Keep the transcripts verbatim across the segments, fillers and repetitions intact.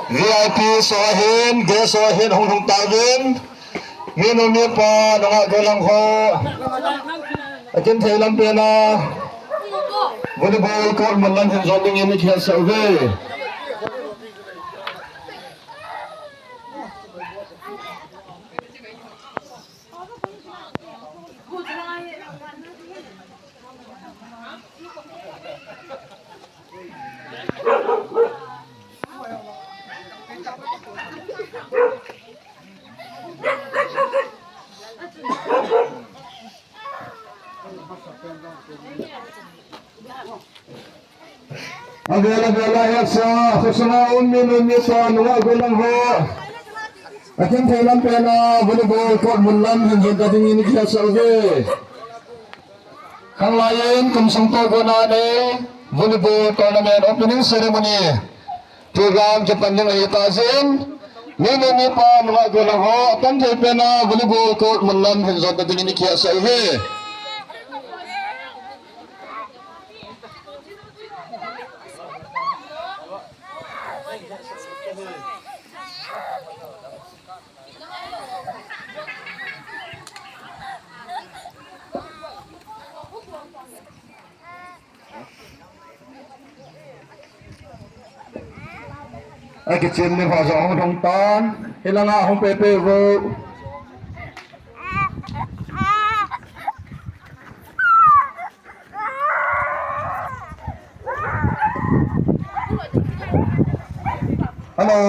V I P ho hin, guest ho hin hung lhung tauvin. Minu mipa nungah gollhang ho, akinthei lam pena volleyball court mun lam hin jot dingin ikikhel sah uve. Avel avel a hesa, khosung a um minu mipa nungah gollhang ho, akinthei lam pena volleyball court mun lam hin jot dingin ikikhel sah uve. Khanglai in kum sung toh kona nei volleyball tournament opening ceremony program kipan ding ahi tah jeh in, minu mipa nungah gollhang ho, atamthei pena volleyball court mun lam hin jot dingin ikikhel sah uve. Akichim ni pha jong hung lhung tan, hilanga hung pepe vo. Hello.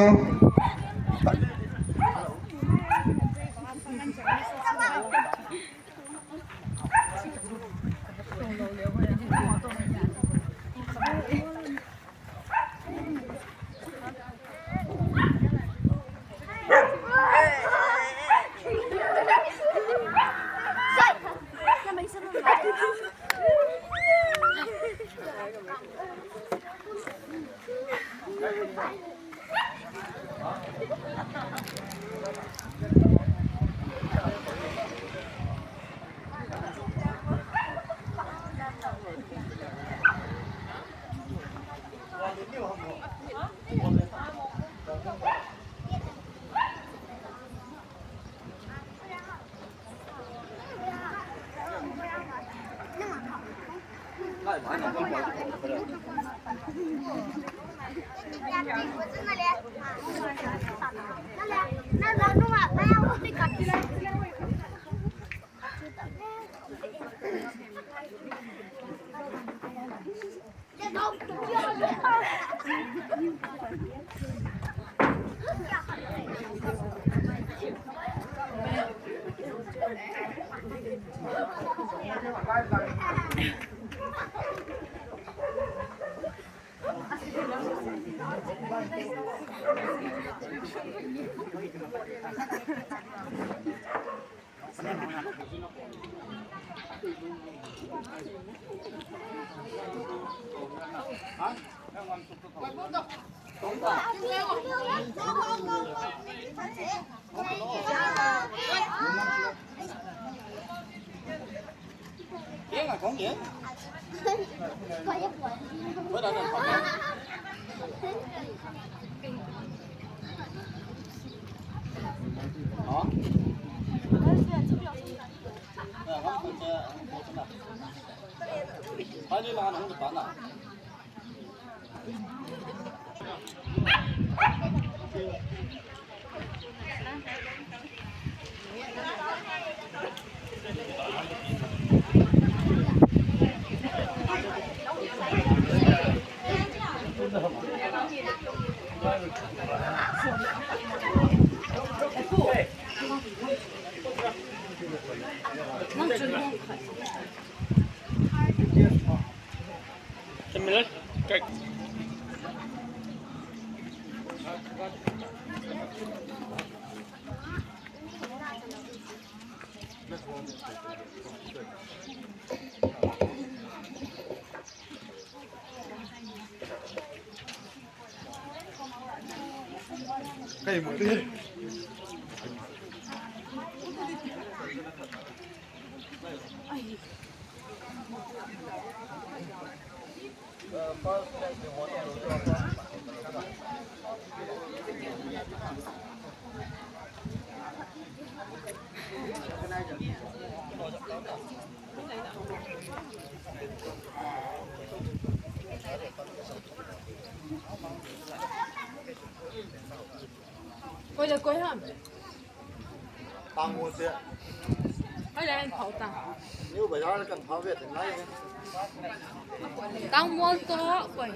Koi le koi ham. Tang mo se. Koi le an phao ta. New Bazaar kan phao ve te nai. Tang mo to koi.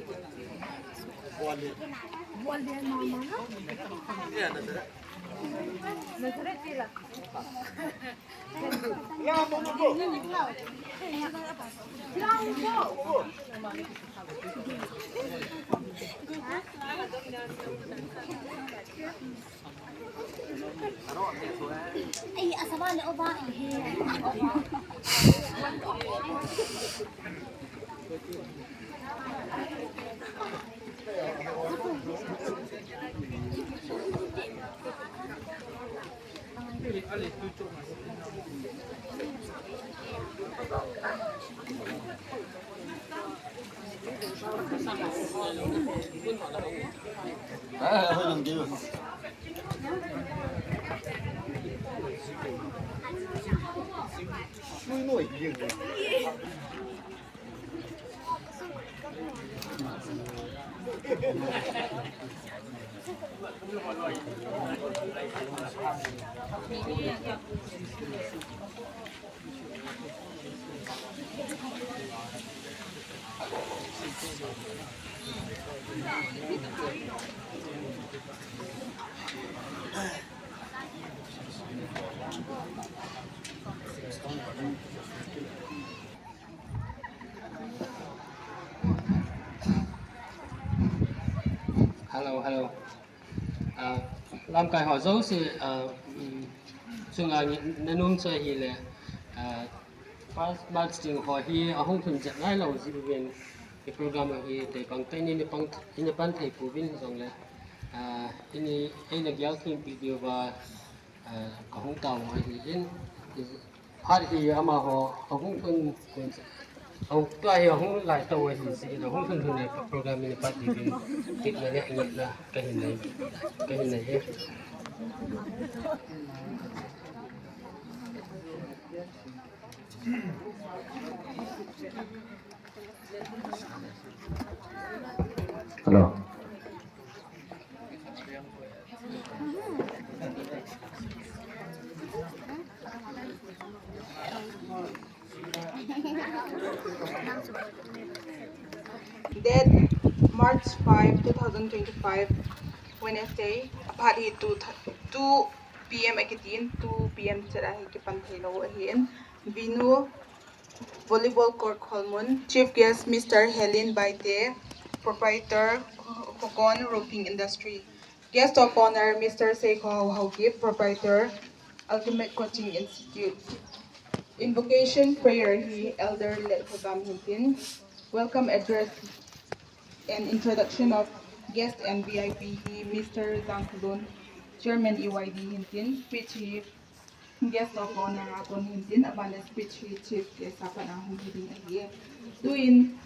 Bole. Bole mama na. Ye na se. Na se ti la. Ai, asaba le oba. Hello, hello. Ah, lamkai ho jouse, ah, um, chunga nge-, nanung chu ahile, ah, first March ding ho hi ahung lhun jep nailou jeh uvin, i program hi tei pang tei ni, ni pang, ni pan thei pouvin jongle, ah, ini, eina gel thim pi diuva, ah, kahung tao ahin, i, Phat hi amaho ahung lhun, ahung, tua hi ahung lai tao ahi jeh in, ahung lhun lhun le program in phat hi, kit na le, kit na, kahin nei, kahin nei e. Hello. Date March five, two thousand twenty-five, Wednesday, aphat hi two, two P M akitin, two P M chet a hi kipan thei lou ahin. Vinu Volleyball Court Kholmun, Chief Guest Mister Helen Baite, Proprietor Khokon Roofing Industry. Guest of Honor, Mister Seikho Haokip, Proprietor Ultimate Coaching Institute. Invocation Prayer hi Elder Let Khogam hintin. Welcome Address and Introduction of Guest and V I P hi Mister Zangkhalun, Chairman E Y D hintin. Speech hi Guest of Honor a kon hintin, aban le speech hi Chief Guest a pat a hung hi ding ahi. Tuin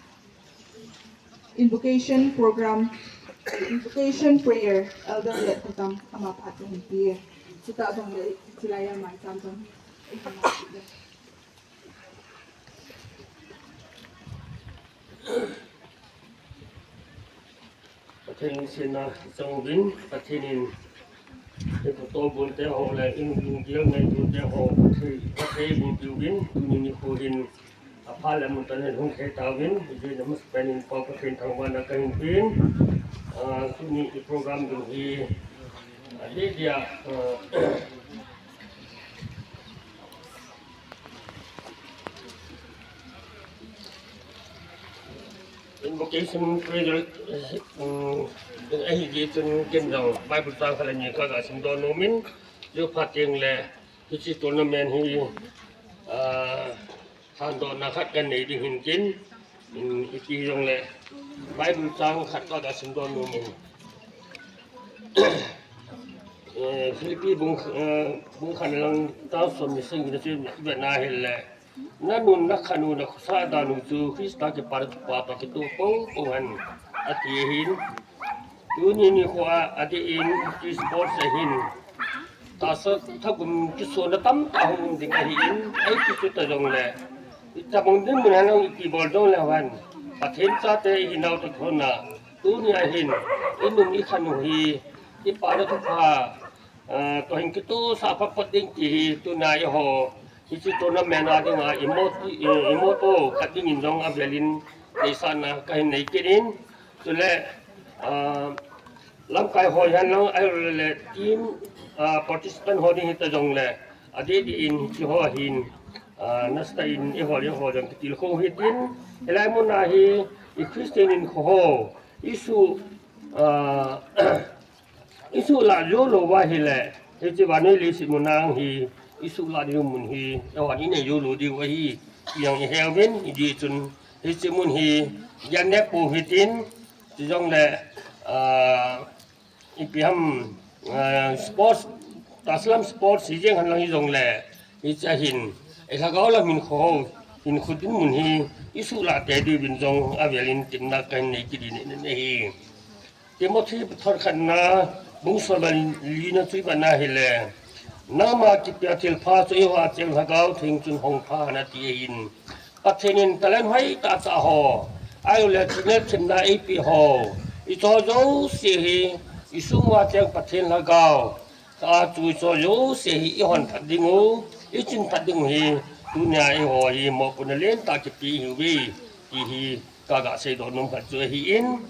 Invocation Program, Invocation Prayer, Elder Let Khogam ama pat a hin pe. Chutah jongle chilai a maicham jong. Pathen lungsetna chang uvin, Pathen in i phatobul te ho le i lunggel ngaito te ho, Pathen, Pathen eiboh peh uvin, tuni nikho hin apha le amun tah in hung thei tauvin, hijeh in amasapen in Pa Pathen thangvahna kahin pen, ah, tuni i program ding hi, ah, adeh dia, ah, Invocation prayer, um, ahi jeh chun ken jong Bible chang khat le ni kaga simdoh nom in, jeh phat teng le hiche tournament hi, ah, thandohna khat kanei ding hintin, um, iti jongle Bible chang khat kaga simdoh nom in. Eh, Philippi bung, eh, bung khat na lang chang som ni sagi na chu ivet na hile, Na nun na khan u na khosa dan u chu Krista kipana thupha toh kitoh poupou hen, ati ahin. Tuni nikho a, adeh in, hiche sports a hin tahsa thagum kisona tamtah hung um ding ahin, ahi kiti chu ta jongle, ichabang dinmun a hung ipi bol jongle hen, Pathen chate ihinau toh kilhonna, tuni a hin, inung ikhan u hi, kipana thupha, ah, toh hin kitohsah phot phot ding ti hi, tuna eiho, hiche tournament a dinga, imo, i, imo toh khat dingin jong avelin, neisahna kahin nei kit in, chule, ah, lamkai ho hihen lang, ahilou le team, ah, participant ho ding hita jongle, adeh deh in hiche ho hin, ah, nasatah in eiho le eiho jong kitilkhou hitin, hilai mun a hi, i Christian hinkho ho, isuh, ah, isuh lah jou lou uva ahile, hiche vannoi leiset mun a hi, isuh lah ding mun hi, eihon inei jou lou diu ahi, ti jong ihe uvin, hijeh chun, hiche mun hi, gel neh pou hitin, chujongle, ah, ipi ham, ah, sports, tahsa lam sports hijeng hen lang hijongle, hiche a hin, i lhagao lam hinkho ho, hinkho dinmun hi, isuh lah tei diuvin jong, avelin tepna kahin nei kit in ahi. Timothy pathot khatna, bung som le lina chu ivet na hile, nangma kipia thilpha chu eiho a cheng Lhagao Theng chun hong pha hen ati ahin. Pathen in talent hoitah tah ho, ahilou le thil nel themna eipeh ho, hicheho jouse hi, isung uva cheng Pathen Lhagao a chu hicheho jouse hi ihon phat dingu, ichin phat dingu hi, tunia eiho hi mopohna lentah kipe ihiuve, ti hi kaga seidoh nom khat chu ahin.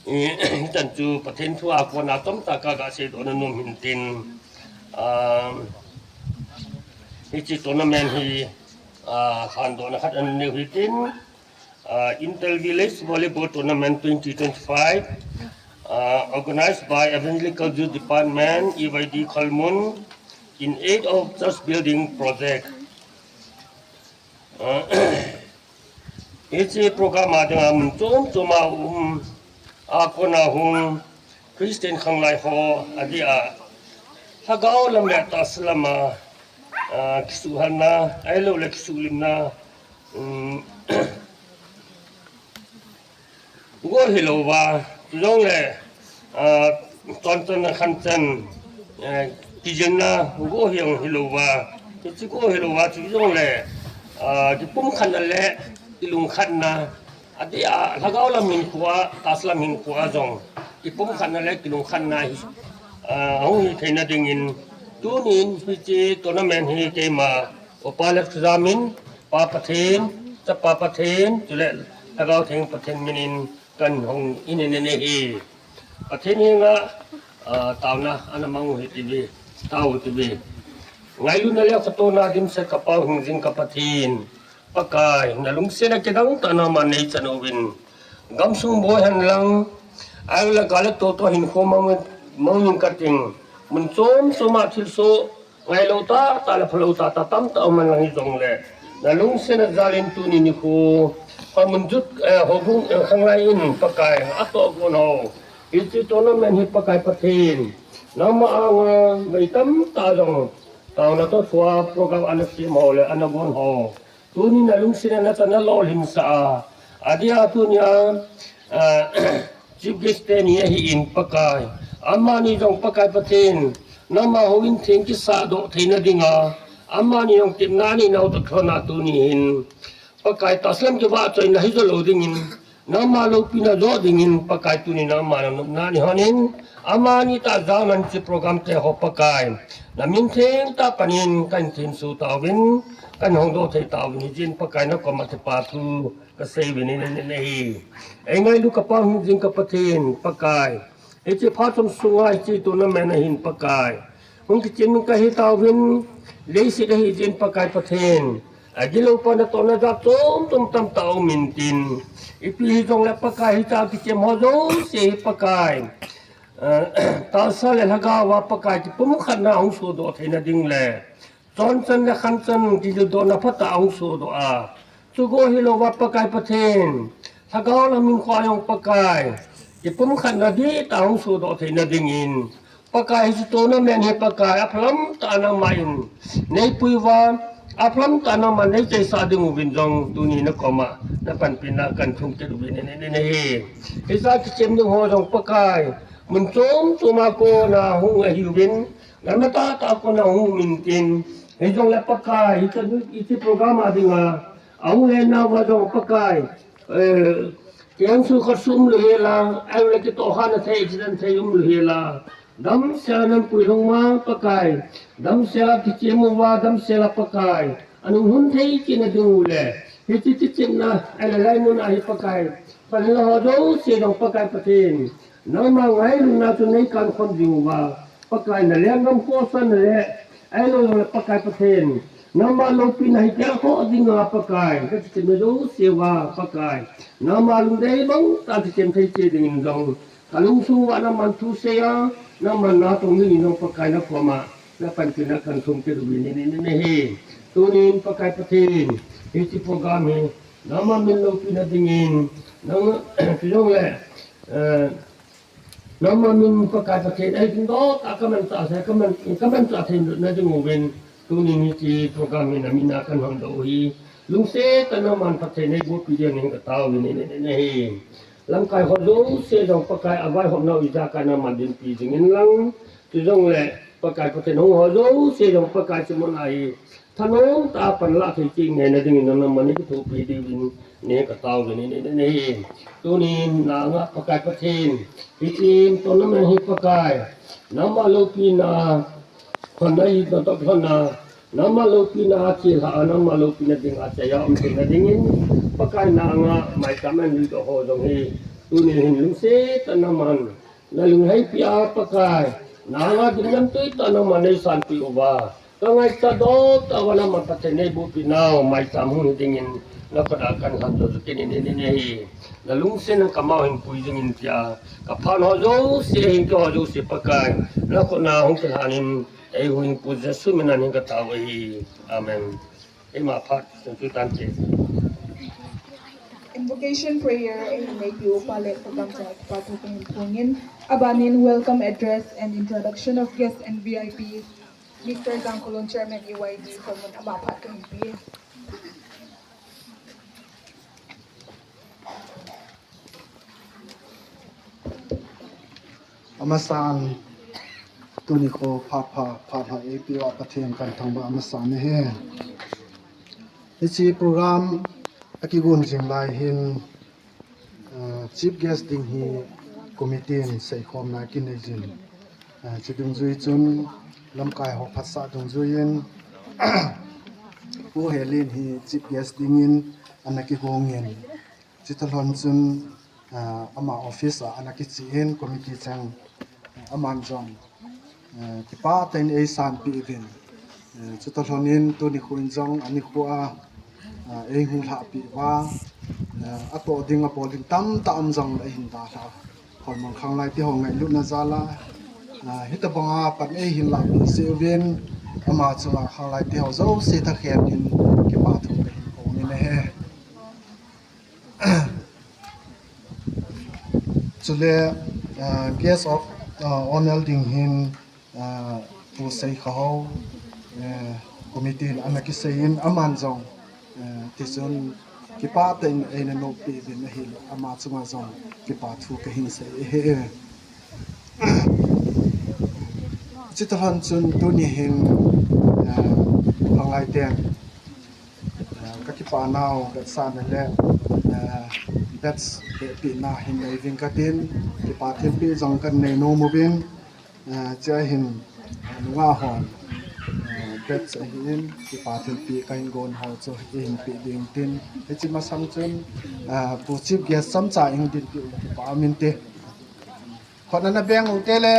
Hichan chu Pathen thu a kona chomcha kaga seidoh nom hin tin, ah, hiche tournament hi, ah, khandohna khat anei u hitin, ah, Inter Village Volleyball Tournament twenty twenty-five, ah, organized by Evangelical Youth Department, E Y D Kholmun, in aid of church building project. Ah, hiche program a dinga mun chom chom a um, a kona hung Christian khanglai ho adeh a, lhagao lam le tahsa lam a, ah, kisuhhalna, ahilou le kisuhlimna, um, go hilouva, chujongle, ah, chonchan khanchan, eh, kijilna go hi jong hilouva, hiche go hilouva, chujongle, ah, kipumkhatna le kilungkhatna, adeh a, lhagao lam hinkho a, tahsa lam hinkho a jong, kipumkhatna le kilungkhatna hi, ah, hung hitheina dingin, tunin hiche tournament hi keima, Upa Lalkhojamin, Pa Pathen, Chapa Pathen, chule Lhagao Theng Pathen minin kahin hong in ahi. Pathen henga, ah, taona ana mang u hite ve, tao u hite ve. Ngailutna le khatona dimset ka Pa hing jing ka Pathen, Pakai, nalungsetna kidang tah a nangman neichan uvin. Gamsung boi hen lang, ahilou le gal le to toh hinkho mang, mang ning kating. Mun chom chom a thilsoh, ngailou tah tah le phalou tah tah tamtah um hen lang hijongle, nalungsetna jal in tuni nikho, Kholmun Youth, eh, houbung, eh, khanglai in Pakai, atoh gon ho, hiche tournament hi Pakai Pathen, nangma anga vei tamtah jong, taona toh thua program ana sem ho le ana gon ho, tuni nalungsetna nachan nalolhinsah a, adeh a tunia, ah, chief guest teni ahin Pakai, amani jong Pakai Pathen, nangma houin theng kisahdoh theina dinga, amani jong tepna anei nau toh kilhonna tuni hin, Pakai, tahsa lam kivahchoina hijo lou dingin, nangma loupina joh dingin, Pakai, tuni nangma nanopna neihon in, amani tah jal man hiche program te ho Pakai, namin theng tah a panin kahin themsoh tauvin, kahin hongdoh thei tauvin, hijeh in Pakai nakoma kipathu kasei uvin ahi. Eingailu ka Pa hing jing ka Pathen, Pakai, hiche phat chom sunga hiche tournament a hin Pakai, hung kichem in kahi tauvin, leiset a hijeh in Pakai Pathen, agilou pa natohna jat chom chom tamtah um intin, ipi hijongle Pakai hichea kichem ho jouse hi Pakai, eh, tahsa le lhagao a Pakai kipumkhatna ahung sohdoh theina ding le, chonchan le khanchan kijildohna phatah ahung sohdoh a, chugo hilouva Pakai Pathen, lhagao lam hinkhoa jong Pakai, kipumkhatna dihtah ahung sohdoh theina dingin, Pakai hiche tournament hi Pakai aphalam tah a nangman neipui uva, Aplam tah a nangman neichaisah ding uvin jong tuni nakoma napanpina kahin thum kit uvin ahi. Hiche kichem ding ho jong Pakai, mun chom chom a kona hung ahiuvin, lamna tah tah a kona hung umin tin, hijongle Pakai, hiche, hiche program a dinga ahung lhennauva jong Pakai, eh, keng sukha sum lou hela, ahilouleh kitoh hahna thei, accident thei um lou hela, damsel a nahin puilhung uva Pakai, damsel a kichem uva, damsel a Pakai, anung lhun thei kit na ding uleh, hiche kichemna, ahileh laimun a hi Pakai, panla ho jouse jong Pakai Pathen, nangma ngailutna chu nei kankhom ding uva, Pakai na lenggam khohsahna le, ahilouleh Pakai Pathen, nangma loupina hi kikhoh dinga Pakai, kakichemna jouse uva Pakai, nangma lungdei bang tah a kichem thei cheh dingin jong, kalungsung uva nangman thusei a, nangman natong dingin jong Pakai nakoma napanpina kahin thum kit uvin ahi. Tunin Pakai Pathen, hiche program hi nangma min loupina dingin, nang, chujongle, eh, nangma min Pakai Pathen, ei, dingdoh tah a kamanchah thei, kaman, kamanchah thei na ding uvin, tunin hiche program hi namin a kahin hon doh u ahi. Lungset tah a nangman phatthei neiboh peh dingin katao uvin ahi. Lamkai ho jouse jong Pakai avaihopnau ijakai nangman dinpi jingin lang, chujongle Pakai Pathen hung ho jouse jong Pakai hiche mun a hi thanom tah a panlah thei cheh ngeina dingin nangman neikithopi diuvin katao uvin ahi. Tunin na anga Pakai Pathen, hiche tournament hi Pakai, nangma loupina, hon ahi natoh hon a, nangma loupina a thilha a, nangma loupina dinga chai a um theina dingin, Pakai na anga maicham a hin luidoh ho jong hi, tunin hin lungset tah a nangman nalungheipi a Pakai, na anga dinglam tui tah a nangman neisanpeh uva, kangaichat doh tah uva nangman phatthei neiboh peh nau maicham hung hi dingin, nakhut a kahin lhan doh kit in ahi. Nalungsetna kamau hin pui jingin tia, kaphat ho jouse, hin kei ho jouse Pakai, nakhut a hung kilhan in, eihung Pu Jesu min a hin katao u ahi. Amen. Eima phat, sungtu tante. Invocation prayer, eh, neipiu pa le program chunga kipathu kahin phong in. Abanin welcome address and introduction of guests and V I Ps. Mister Jangkholun, Chairman A Y D, Kholmun, ama phat kahin pe. Amasan, tuni kho phat pha, phat pha eipeuva Pathen kahin thangvah amasan ahi. Hiche program akigon jing lai hin, ah, chief guest ding hi committee in seikhomna kinei jin. Ah, chudungjui chun lamkai ho phatsah dungjuiyin, Pu Helin hi chief guest dingin ana kigongin. Chutoh lhon chun, ah, ama office a ana kichen committee cheng, ah, aman jong, ah, kipah tah in eisanpeh uvin. Ah, chutoh lhon in tuni kho in jong anikho a, ah, eihung lhahpeh uva, ah, atoh ding abol ding tamtah um jongle eihin dalha. Kholmun khanglai teho ngailutna jal a, ah, hitobanga pan eihin lahpeh jeh uvin, ama chunga khanglai teho jouse thakhen in kipathu kahin phong in ahi. Chule, ah, guest of, ah, honour ding hin, ah, Pu Seikhao, eh, committee in ana kiseiyin aman jong, eh, tichun kipah tah in eina noppeh uvin ahile ama chunga jong kipathu kahin sei ahi. Chutoh lhon chun tuni hin, ah, khanglai ten, ah, kakipah nau vetsahna le, ah, badge behpeh na hin nei uvin katin, kipa thilpeh jong kahin nei nom uvin, ah, chua hin, ah, nungah hon, ah, badge ahin, kipa thilpeh kahin gon ho chu eihin peh ding tin, hiche masang chun, ah, Pu Chief Guest chomcha eihin dinpeh u kipa umin te. Khut nana beng u tele.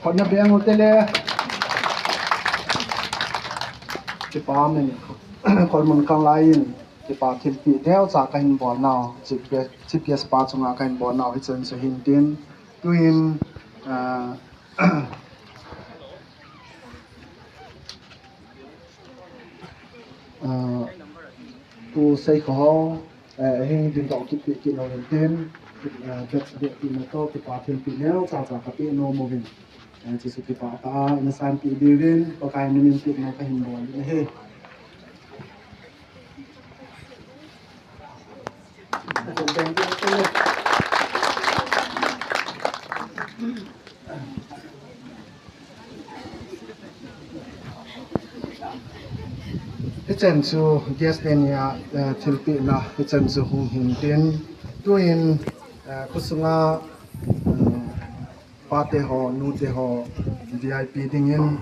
Khut nana beng u tele. Kipa umin, Kholmun khanglai in, Pa thilpeh neocha kahin bol nau, Chief Guest, Chief Guest pa chunga kahin bol nau hichan chu hintin, tuin, ah, ah, Pu Seikho, eh, hung dingdoh kit peh kit lou hintin, eh, bet, bet peh na toh kipa thilpeh neocha cha kapeh nom uvin. Eh, chuchu kipah tah a, ina sanpeh diuvin, Pakai min in peh na kahin bol in ahi. Hichan chu guest nia, eh, thilpeh na, hichan chu hung hintin, tuin, eh, khosunga, eh, pate ho, nute ho, V I P dingin,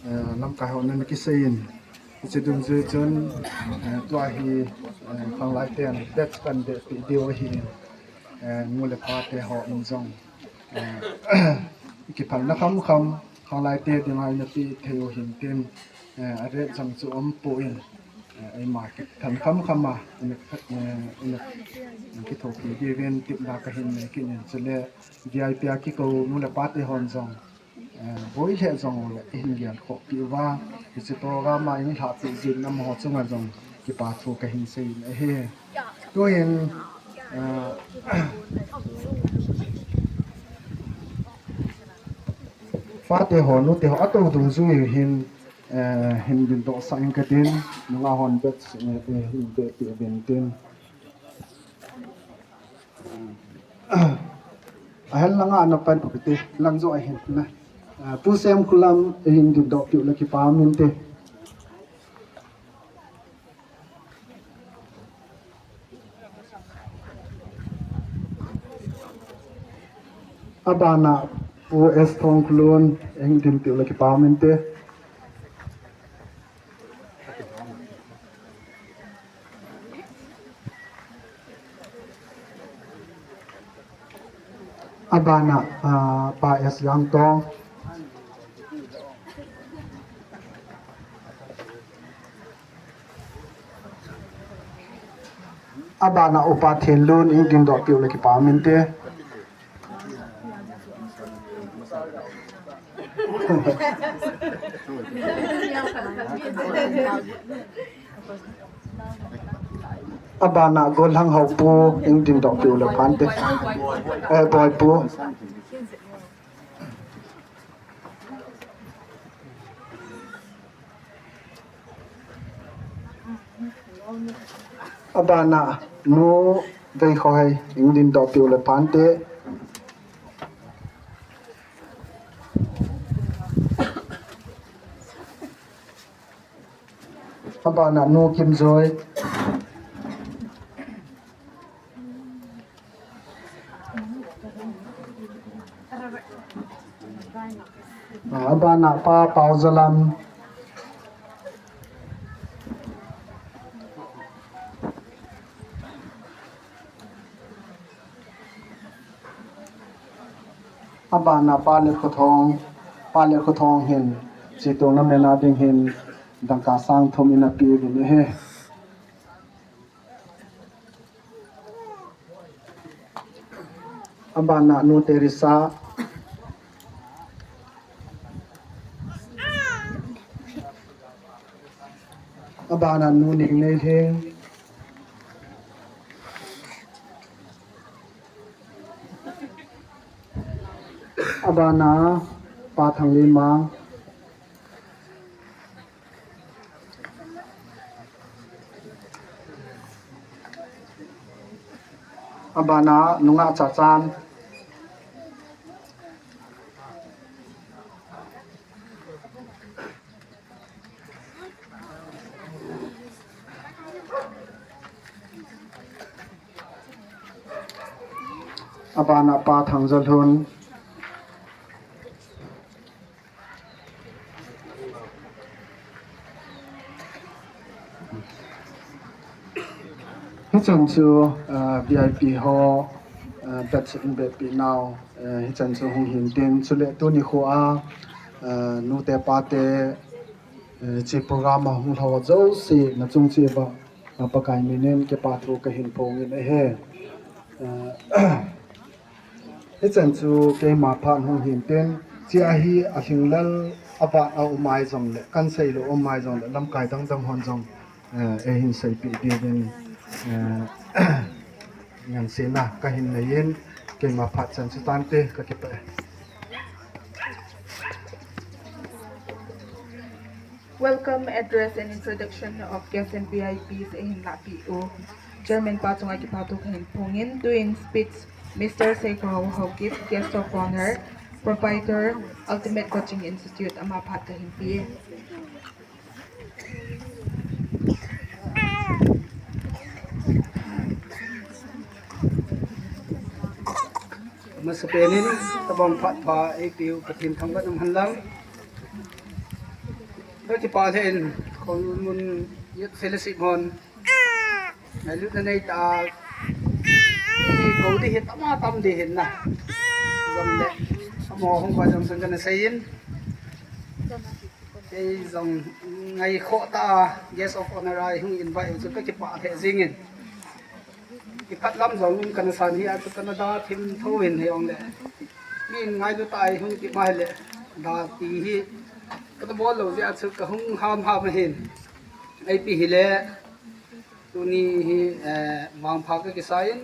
eh, lamkai ho nana kiseiyin. Hiche dungjui chun, eh, tua hi, eh, khanglai ten bet pan bet peh diu ahin, eh, nu le pate ho in jong, eh, kiphalna khamkham, khanglai te dinga ina peh thei u hintin, eh, a rate jong chu umpon, eh, eima kithal khamkham a, ina, eh, ina kithopi diuvin tepna kahin nei kit in chule, V I P a kikou nu le pate hon jong, eh, boi lheh jong le, ihin gelkhoh peh uva, hiche program a ihin lhahpeh jing na amaho chunga jong, kipa thu kahin seiyin ahi. Tuin, eh, pate ho, nute ho, atou dungjui hin, eh, hin dingdoh sah in katin, nungah hon bet, eh, eh, hin bet peh uvin tin. Ahel langa ana pan pu kiti, lang jo ahin na. Ah, Pu Semkholam, eh, hin dingdoh peh u le kipa um inte. Abana Pu S Thongkholun, eh, hin ding peh u le kipa um inte. Abana, ah, Pa S Jangtong. Abana Upa Thenlun, hin dingdoh peh u le kipa um inte. Abana Golhang Haopu, hin dingdoh peh u le phante. Eh, Boipu. Abana Nu Veikhohei, hin dingdoh peh u le phante. Abana Nu Kimjoi. Ah, abana Pa Paojalam. Abana Pa Letkhothong, Pa Letkhothong hin, chetona mena ding hin, dangka sang thum in apeh uvin ahi. Abana Nu Teresa. Abana Nu Ningneilhing. Abana Pa Thanglinmang. Abana Nungah Chachan. Abana Pa Thangjalhun. Hichan chu, ah, V I P ho, ah, bet in bet peh nau, ah, hichan chu hung hintin, chule tuni kho a, ah, nute pate, ah, hiche program a hung lhou jouse nachung cheh uva, Pakai minin kipa thu kahin phong in ahi. Eh, hichan chu keima phat hung hin tin, chia hi a lhinglel a vat a um mai jong le, kan sei lou um mai jong le, lamkai dang dang hon jong, eh, eihin seipeh diuvin, eh, ngansena kahin nei in, keima phat chan chu tante, kakipah e. Welcome address and introduction of guests and V I Ps eihin lahpeh u Chairman pa chunga kipa thu kahin phong in, tuin speech Mister Sekhar Haokip, Guest of Honor, Proprietor, Ultimate Coaching Institute, ama phat kahin pe e. Masapen in, tabang phat pha eipeu Pathen thangvah in umhen lang. Kakipah lheh in, Kholmun Youth Fellowship hon ngailutna neitah a, kou ding hi tam a tam ding ahin na. Jong le, amaho hung koi jong chun kana sei in. Kei jong ngaikhoh tah a Guest of Honor a hung invite u chu kakipah lheh jing in. Kipah lam jong um kana san hi a chu kana da thim tho in, hijong le, min ngailu tah a hung kipah le, da ti hi kana bol lou jeh a chu kahung ham ham ahin. Ipi hile, tuni hi, eh, vangpha kakisa in,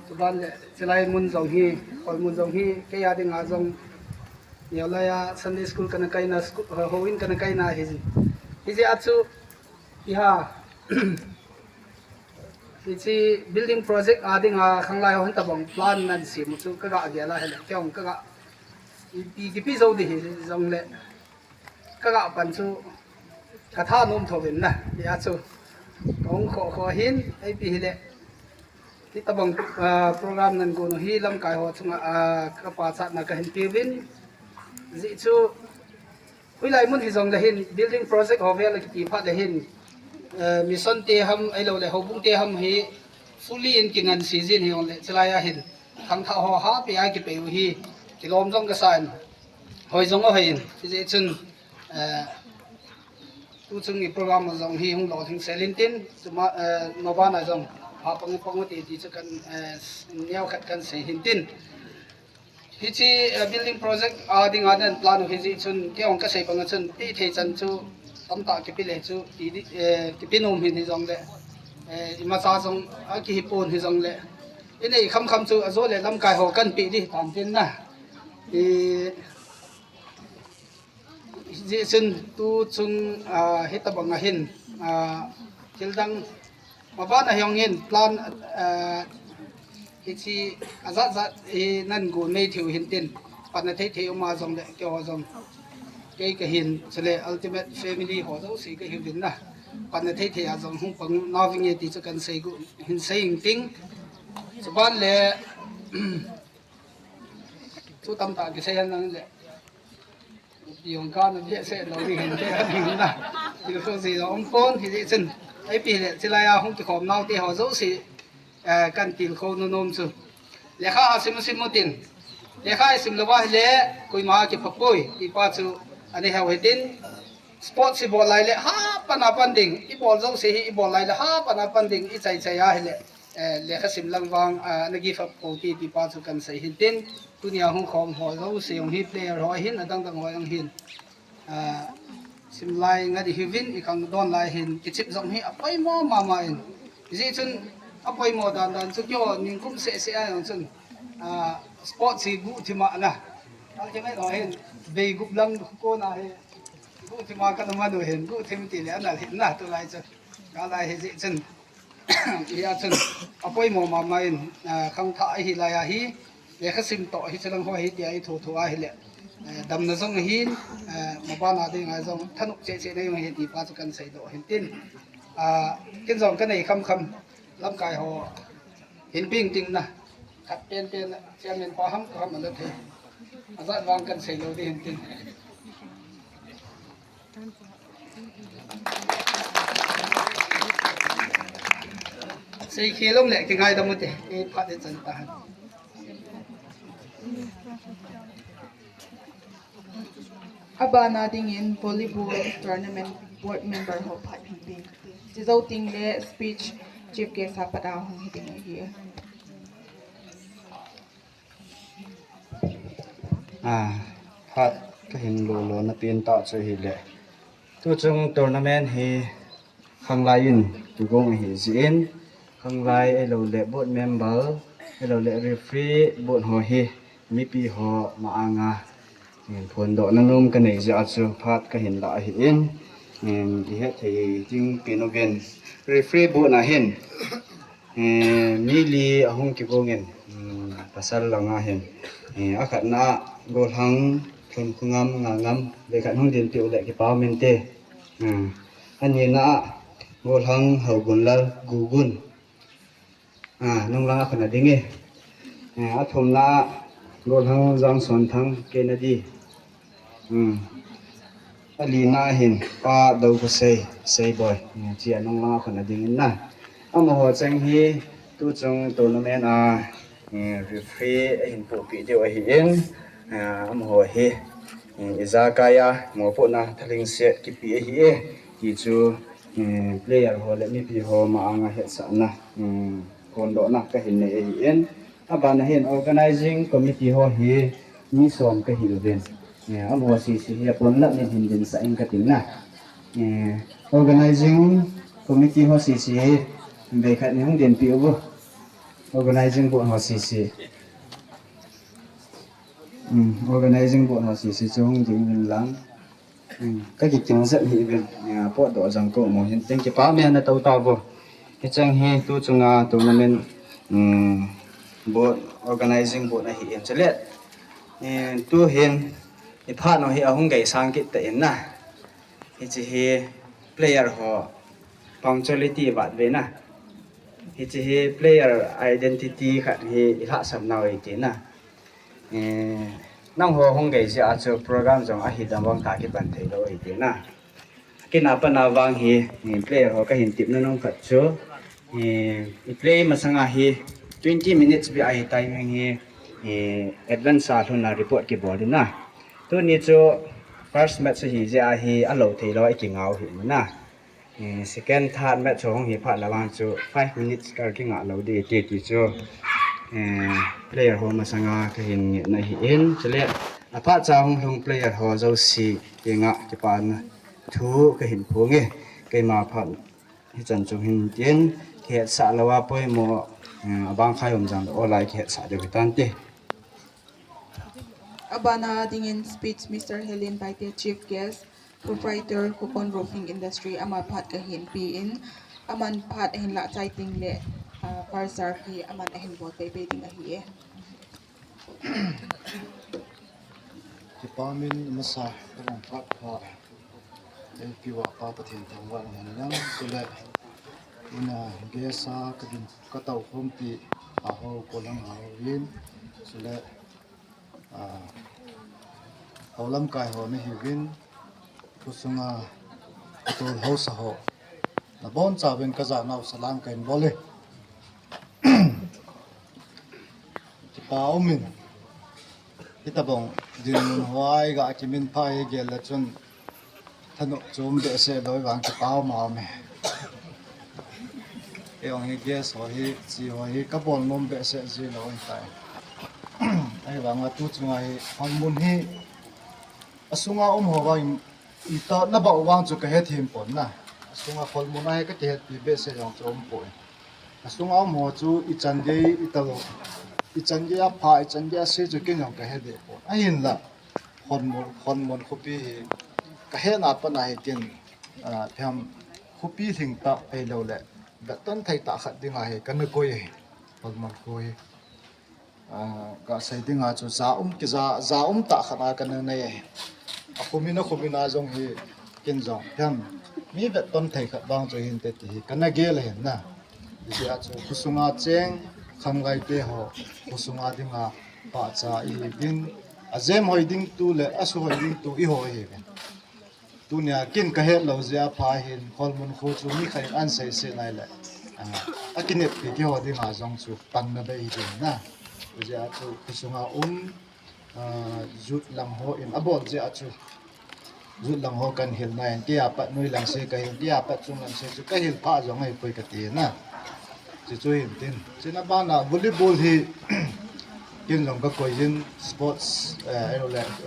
chuban le, chilai mun jong hi, Kholmun jong hi, kei a dinga jong, neolai a Sunday school kana kaina, school, houin kana kaina hi, hijeh a chu, hiha, hiche building project a dinga khanglai hon tabang plan nan sem u chu kaga gel a hile, kei jong kaga, ipi kipe jou ding hijong le, kaga pan chu katha nom tho in na, hijeh a chu kahung khoh khoh ahin, ipi hile, hitabang, ah, program nan gon u hi lamkai ho chunga, ah, kapachatna kahin peuvin, hijeh chu hoilai mun hijong le hin, building project ho vel a kiti phat le hin, eh, mission te ham, ahilou le, houbung te ham hi fully in kingansei jin hijong le, chulai a hin, khangthah ho hapi a kipei u hi, kilom jong kasa in, hoi jong ahoi in, hijeh chun, eh, tuchung i program jong hi hung lolhing sel in tin, chuma, eh, maban a jong, ha pang pang u ti ti chu kan, eh, neokhat kan sei hin tin. Hiche, eh, building project a dinga nan plan u hijeh chun, kei jong kasei bang a chun, pe thei chan chu, tamtah kipe le chu, ti di, eh, kipe nom hin hijong le, eh, imacha jong, akihi pon hijong le, inei kham kham chu, ajo le lamkai ho kan pe di, tan tin na. I, Hijeh chun tuchung, ah, hitabang a hin, ah, thil dang maban a hijong hin plan, ah, hiche ajat jat hi nan gon mei thei u hin tin, panna thei thei um a jong le keiho jong, kei kahin, chule Ultimate Family ho jouse kahiuvin na, panna thei thei a jong hung pang nau vinge ti chu kan sei gu hin sei ing ting. Chuban le, thu tamtah kisei hen lang le. Ipi jong kana behseh lou ding hin, kei a ding na. Thil khoh jeh jong um pon, hijeh chun. Ipi le, chilai a hung kikhom nau te ho jouse, eh, kan tilkhou nom nom chu. Lekha a sim sim u tin. Lekha i sim lou va hile, koima kipha poi, ti pa chu ana heu hitin. Sports i bol lai le, ha pan a pan ding, i bol jouse hi i bol lai le, ha pan a pan ding, i chai chai a hile. Eh, lekha sim lang vang, ah, na give up ko ti, ti pa chu kan sei hin tin, tunia hung khom ho jouse jong hi player ho hin, adang dang ho jong hin. Ah, sim lai nga di hiuvin, i khangdon lai hin, kichep jong hi apoimo mama in. Hijeh chun apoimo dan dan chu keiho ningkum seh seh a jong chun, ah, sports hi guhthim a na. Ultimate ho hin, bei gup lang kona hi, guhthim a kana man u hin, guhthim ti le ana hin na, tulai chu. Ka lai hijeh chun. Hia chun, apoimo mama in, ah, khangthah ahi lai ahi, lekha sim toh hiche lang ho hi tia i thu thu ahile, eh, damna jong ahin, eh, maban a dinga jong thanop cheh cheh na jong ahi ti pa chu kan seidoh hin tin. Ah, ken jong kanei kham kham, lamkai ho hin ping ting na, khat pen pen, chairman pa ham ka ham ana thei. Ajat vang kan sei lou ding hin tin. Sei khel um le kingaidam u te, kei phat ding chan tahen. Abana dingin volleyball tournament board member ho phat hin ping. Chejou tengle speech chief guest a pat a hung hi ding ahi. Ah, phat kahin lolona pen tah chu ahile, tuchung tournament hi khanglai in kigong ahi jeh in, khanglai ahilouleh board member, ahilouleh referee board ho hi mipi ho ma-anga, eh, phondohna nom kanei jeh a chu phat kahin lah ahin, eh, ihet thei ding pen uvin. Referee board a hin, eh, mi li ahung kigong in, um, pasal langa hin, eh, akhatna a Golhang Lhunkhungam Ngangam, veikhat hung dinpi uleh kipa umin te. Ah, anina a Golhang Haugunlal Gugun. Ah, nunglang a khun a ding e. Eh, athumna a Golhang Jangsonthang Kennedy. Hmm. Alina a hin Pa Dokhosei, Seiboi. Hmm, chia nunglang a khun a ding in na. Amaho cheng hi tuchung tournament a, eh, referee ahin pohpeh diu ahin, eh, amaho hi, eh, ijakai a mopohna thalhingset kipe ahi e, ti chu, eh, player ho le mipi ho ma-anga hetsahna, eh, phondohna kahin nei ahin. Abana hin organizing committee ho hi mi som kahi uvin. Eh, amaho sese hi apon lam in hin dinsah in katin na. Eh, organizing committee ho sese hi veikhat ni hung dinpi uvo. Organizing board ho sese. Hmm, organizing board ho sese chu hung ding uvin lang. Hmm, kakikim jep hih uvin, eh, potdoh jang kaum u hin tin kipa um e, natou tauvo. Hicheng hi tuchunga tournament, hmm, board, organizing board ahin chule, eh, tuhin iphat u hi ahung geisang kit tan na. Hiche hi player ho punctuality vat ve na. Hiche hi player identity khat hi ilhahsam nau ahi tina. Eh, nangho hung gei jeh a chu program jong ahi dang vang tah kipan thei lou ahi tina. Kei a pat a vang hi, eh, player ho kahin tepna nom khat chu, eh, i play masanga hi twenty minutes beh ahi timing hi, eh, advance a lhun a report kibol ding na. Tuni chu first match ahi jeh a hi alou thei lou a ikingah u ahi na. Eh, second, third match ho hung hi phat le vang chu five minutes kal kingah lou ding ti ti chu, eh, player ho masanga kahin ngetna ahin, chule aphat cha hung lhung player ho jouse kingah kipana thu kahin phong e. Keima phat hichan chu hin tin, kihetsah lou a poimo, eh, abang khai um jang lou, olai kihetsah diu hitante. Abana dingin speech Mister Helen Baite, Chief Guest, Proprietor, Khokon Roofing Industry, ama phat kahin pe in, aman phat ahin lah chai tengle, ah, first serve hi aman ahin bol pei pei ding ahi e. Kipa umin masa, ka long phat pha. Eipe uva Pa Pathen thangvahna hin lang, chule, ina guest a kadin, katou khompi, aho, kolang a uvin, chule, ah, houlamkai ho nahiuvin, khosunga, katol hausa ho, nabonchauvin kajanau salam kahin bol e. Kipa umin. Hitobang dinmun hoa iga kiminphah hi gel le chun thanop chu um behseh lou vang kipa um a um e. Kei jong hi guest ho hi, chi ho hi kabol nom behseh ji lou ahitai. Ahivanga tuchunga hi, hon mun hi, asunga um ho vang, ita nabah u vang chu kahethem pon na. Asunga holmun a hi kakihetpi behseh jong chu umpoi. Asunga um ho chu ichan gei italo. Ichan gei apha, ichan gei ase chu ken jong kahe deh pon. Ahinla, holmun, holmun khopi hi kahetna a pat a hi ken, ah, phiam khopi lhingtah ahilouleh, vetton thei tah khat dinga hi kana koi ahi. Holmun kho hi. Ah, kasei dinga chu ja um kija, ja um tah khat a kana nei ahi. Akhumin, akhumin a jong hi ken jong, hiam, mi vetton thei khat vang chu hinte ti hi kana gel ahin na. Hijeh a chu khosunga cheng, khanglai te ho, khosunga dinga pahcha ihiuvin, ajem hoi ding tu le asuhoi ding tu eiho ihiuvin. Tunia ken kahet lou jeh a pha hin, holmun kho chu mi khat in ahin seiseh nai le, ah, akineppi keiho dinga jong chu panna bei hi ding na. Hijeh a chu khosunga um, ah, youth lang ho in abol jeh a chu, Jut lang ho kan hil na in, kei a pat noi lang se ka hil, kei a pat chung lang se chu ka hil pha jong ahi poi ka ti na. Chu chu hin tin. Chuna bana volleyball hi kin jong ka koi jin, sports, eh,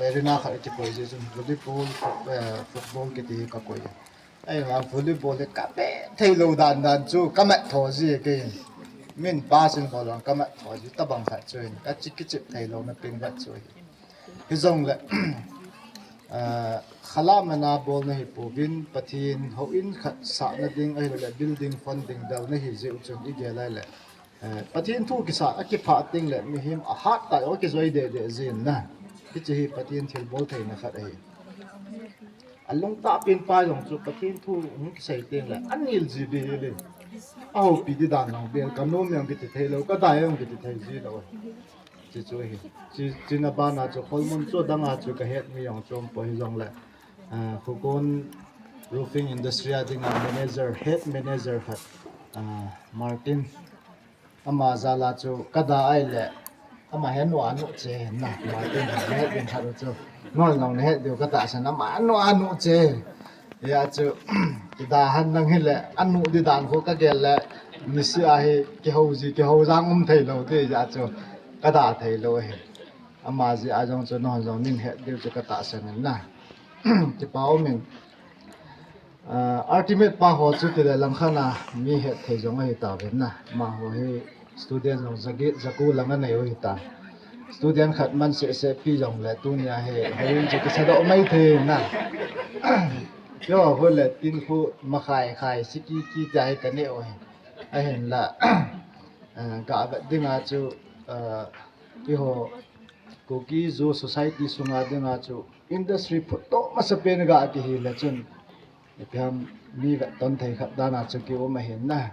arena khat kikoi jin, volleyball, eh, football kiti hi ka koi jin. Ahinla volleyball hi ka be thei lou dan dan chu ka mat tho ji kei. Min pa sin bol jong ka mat tho ji tabang khat chu hin ka chi kichep thei lou na ping vat chu hi. Hijongle, ah, khalam ana bol na hi pouvin, Pathen houin khat sahna ding, ahilou le building funding del na hi jeh u chun i gel lai le, eh, Pathen thu kisa a kipha teng le mihem a hat tai o kijoi deh deh jin na. Hiche hi Pathen thilbol theina khat ahi. A lungtah pen pa jong chu Pathen thu hung kisei teng le a nil ji be hel in. A houpi di dan jong bel ka nom jong kiti thei lou, ka dai jong kiti thei ji lou. Chu chu hi. Chu, chuna bana chu Kholmun chu danga chu ka het mi jong chu um poi hijongle, ah, Khokon Roofing Industry a dinga manager, head manager khat, ah, Martin. Ama jal a chu ka da ahile, ama hi anu anu che na, Martin he ding khat u chu. Nol nong na het diu ka tahsan, ama anu anu che. Hia chu, kida han nang hile, anu di dan khu ka gel le, nisi a hi, kihou ji, kihou jang um thei lou ti, hia chu, ka da thei lou hi. Ama jeh a jong chu, nol jong nin het diu chu ka tahsan in na. Kipa um in. Ah, ultimate pa ho chu tile langkhat a mi het thei jong ahi tauvin na. Amaho hi student jong jagi, jaku lang anei u hitan. Student khat man seh seh pi jongle tunia hi, houin chu kisa doh mai thei na. Keiho khu le tin khu makhai khai siki ki tia hi ka neh u hi. Ahinla, ah, ga vet dinga chu, ah, keiho Kuki Zo Society sunga dinga chu industry phutdoh masapen ga kihi le chun, ipi ham mi vetton thei khat dan a chu kium ahin na.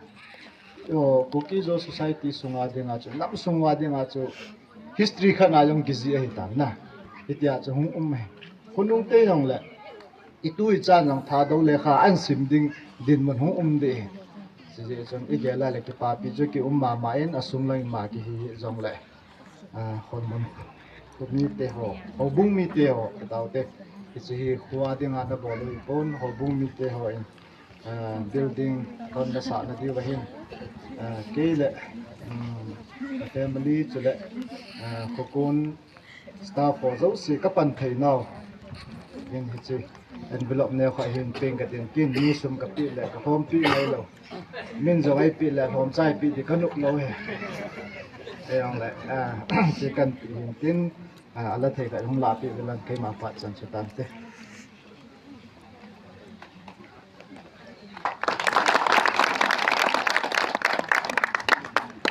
O, Kuki Zo Society sunga dinga chu, nam sunga dinga chu, history khat na jong kijih ahi tan na. Hitia chu hung um ahi. Khonung te jong le, itu ichan jong Thadou lekha ahin sim ding dinmun hung um ding ahi. Chuti chun i gel lai le kipapi chu kium mama in, asung lang ma kihi jong le. Ah, Kholmun khu mite ho, houbung mite ho, ka taote. Hiche hi kho a dinga na bol u hipon, houbung mite hon, ah, building kon na sahna diu ahin. Ah, kei le, um, ka family chule, ah, Khokon staff ho jouse ka pan thei nau. Hin hiche envelope neo kha hin peng ka tin kin, mi sum ka pe le ka khom pe ngai lou. Min jong ei pe le lhom chai pe di ka nuh lou hi. Ei jong le, ah, che kan pe hin tin, ah, ala thei ka hung la pe ve lang keima phat chan chu tante.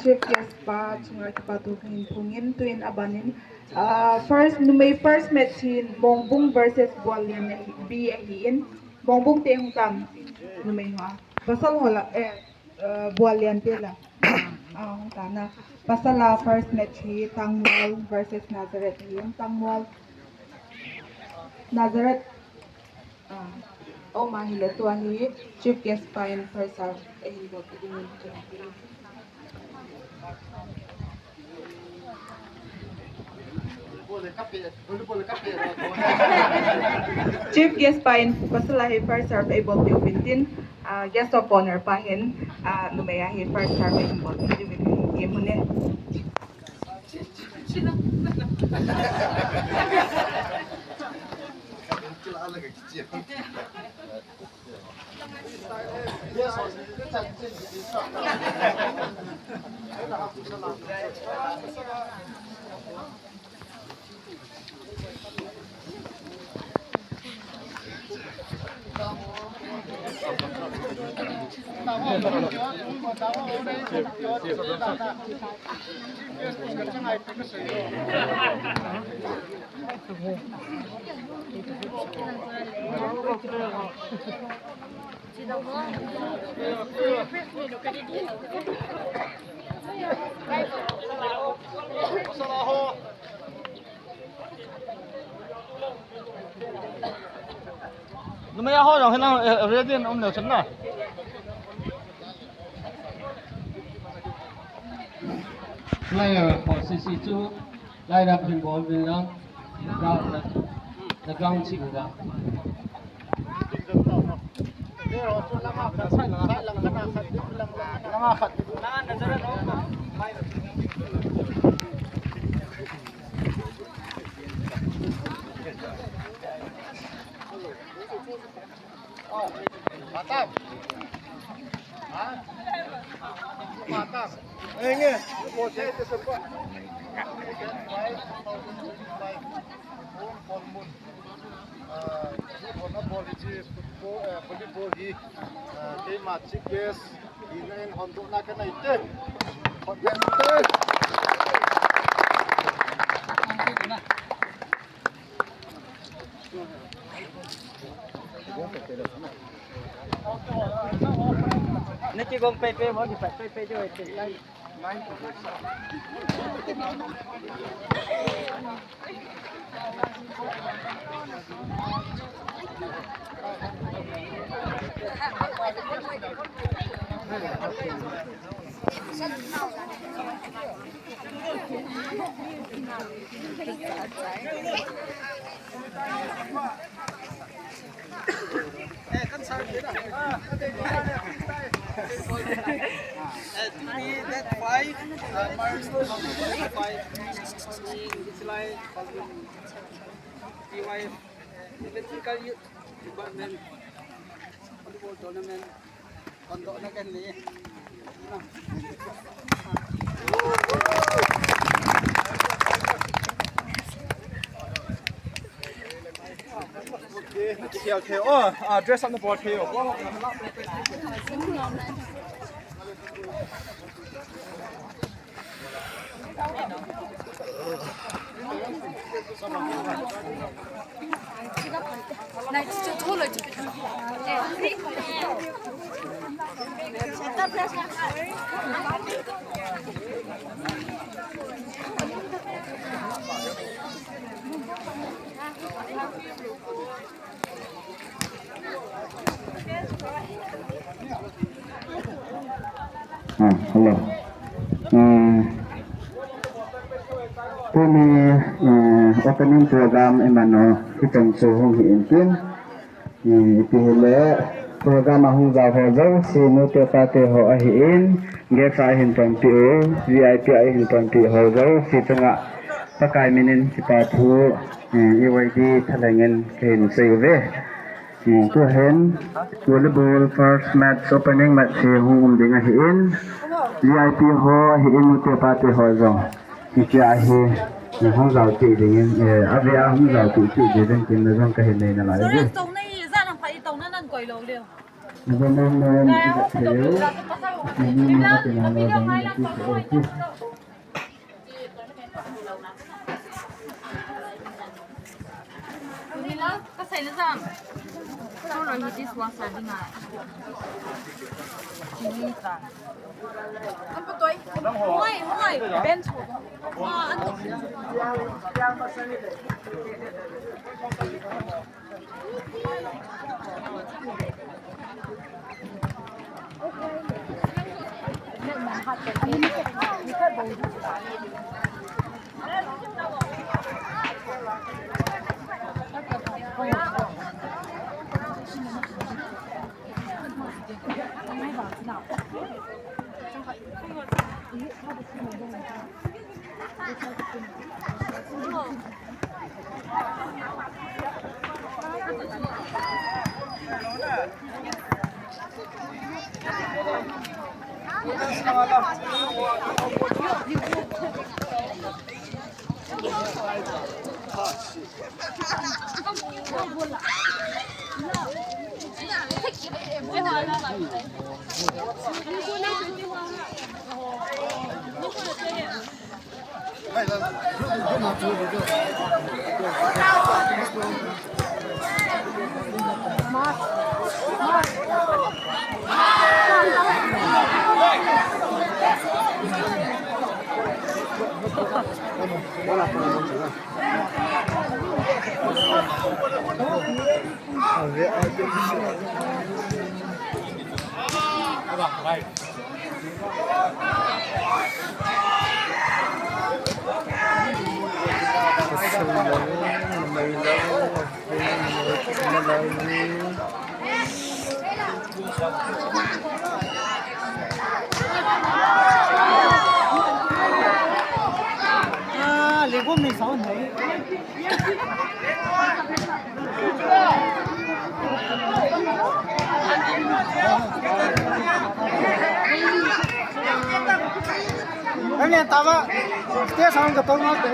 Chief guest pa chunga kipa thu kahin phongin, tuin abanin, ah, first, numei first match hi Mongbung versus Buallian ahi, B ahin, Mongbung te hung tan, numei ho. Pasal ho la, eh, eh, Buallian te la. Ah, hung tan na. Pasal a first match hi Tangmual versus Nazareth ahin, Tangmual. Nazareth. Ah, aum ahile tua hi chief guest pa in first serve eihin bol ding in. Chief guest pa in pasal a hi first serve eibol diu vin tin, ah, guest of honor pa hin, ah, numei a hi first serve eihin bol diu vin tin, game hun in. Numei a ho jong hinang, eh, ready in um leu chun na. Player for C C two, line up hin bol vin lang. Ground na, na ground ching lang. Ah, hi hon a bol hi chi football, eh, volleyball hi, eh, keima chi guest hina in hondohna kanei te. Hon te. Naki gong pei pei mo, ki pei pei jo e te. Eh, kan sa, eh, to be that five, uh, March two thousand twenty-five, in July, T Y F, uh, Electrical Youth Department, Volleyball Tournament. Oh, ah, dress up na bol thei o. Ah, hello. Ah, tuni, ah, opening program iman u, hicheng chu hung hi in tin. Hmm, ipi hile, program a hung jao ho jouse, nute pate ho ahin, guest a ihin tonpeh u, V I P a ihin tonpeh ho jouse chunga Pakai min in kipa thu, hmm, E Y D thalheng in kahin sei uve. Hmm, tuhin, volleyball first match, opening match hi hung um ding ahin, V I P ho ahin, nute pate ho jong. Hiche a hi, eh, hung jao kit ding in, eh, ave a hung jao kit kit ding in tin na jong kahin nei nalai uve. Sorry, tou na hi, jan ang pha i tou na nan koi lou leu. Ni jong nang na jong i jat thei u. Ni jong nang na jong i jat thei u. Ka sei na jam. Ko lo hi dishwasher ding a. Chili ta. An pa toi. Hoi, hoi. Bench ho. Ah, an. Ah, lego me sao nei. Ani tava, stage ang katong na to.